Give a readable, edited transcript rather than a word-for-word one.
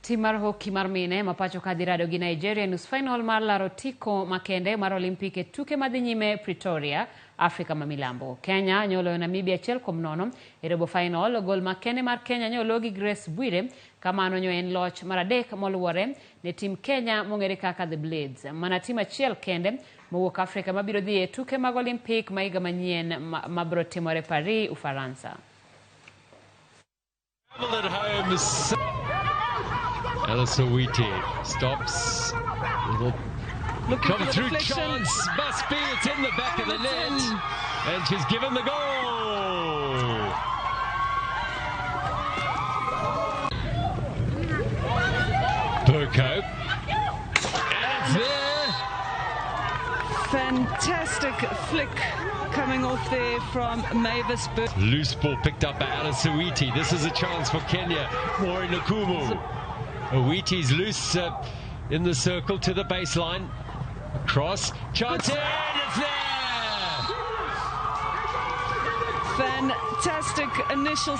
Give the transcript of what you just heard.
Tim mar hockey mar mine ma pacho ka dhi rado gi Nigeria e nus final mar laro otiko makende mar Olimpik e tuke madhi nyime Pretoria, Afrika ma Milambo. Kenya nyoloyo Namibia 1-0 e robo final. Gol makende mar Kenya nyolo gi Grace Bwire kamano nyo en loch mar adek moluwore ne tim Kenya mong'ere kaka The Blades. Mana tim achiel kende mowuok Afrika mabiro dhi e tuke mag Olimpik ma higa manyien mabiro timore Paris, Ufaransa. At home, Alice Owiti stops. Little Looking come for the through deflection. chance. Must be. It's in the back of the It's net. in. And she's given the goal. Burko. And it's there. Fantastic flick coming off there from Mavis Burko. Loose ball picked up by Alice Owiti. This is a chance for Kenya. Mori Nakumu. Owiti's loose in the circle to the baseline. Across. Chance in. It's there. Fantastic initial.